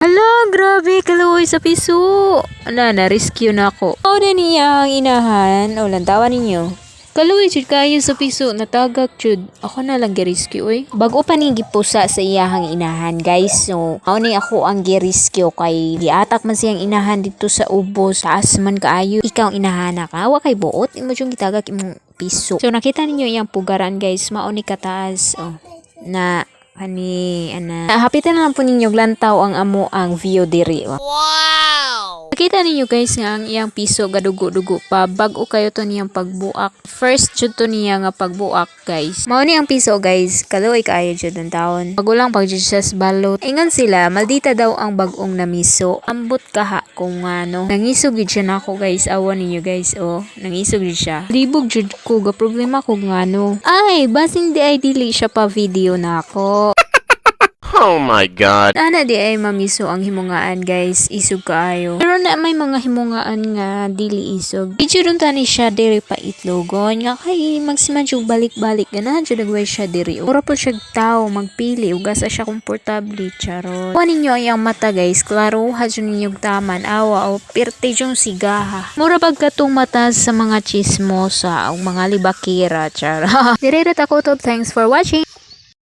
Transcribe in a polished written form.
Hala, grabe, kaluoy sa piso. Ana, na-rescue na ako. O na niya ang inahan. O, lantawa ninyo. Kaluoy jud kayo sa piso, natagak jud. Ako na lang gi-rescue oy. Bag-o pa ning gipusa sa iyahang inahan, guys. So, mao ni ako ang gi-rescue kay giatak man siyang inahan dito sa ubos. Taas man kaayo. Ikaw ang inahana ka, wa kay buot imo jung gitagak imong piso. So nakita ninyo iyang pugaran, guys, mao ni kataas. Oh, na kani ana. Hapitan na lang po ninyo lantaw ang amo ang view diri. Oh. Nakita ninyo, guys, nga ang iyang piso gadugo-dugo pa. Bag-o kayo to niyang pagbuak. First jud to niya nga pagbuak, guys. Mao ni ang piso, guys. Kaluoy kaayo jud ang taon. Magulang pag jud siya sa balot. Ingon sila, maldita daw ang bag-ong namiso. Ambot kaha kung ano. Nangisog jud siya nako, guys. Awa ninyo, guys. Oh, nangisog jud siya. Libog jud ko ga problema ko ngano. Ay, basin di ay dili siya pa video nako. Oh my God. Ana di ay mamiso ang himungaan, guys, isog kaayo. Pero na may mga himungaan nga dili isog. Medyo dun tani siya diri pa itlogon nga kay magsiman siya balik-balik, ganahan siya nagway siya diri. Ura po siya tao magpili ug asa siya komportable, charot. Kuha ninyo ang iyang mata, guys, klaro ha jud ninyo taman awa o pirte yung sigaha. Mura bag katong mata sa mga chismosa o mga libakira, charot. Dire ra ta kutob. Thanks for watching.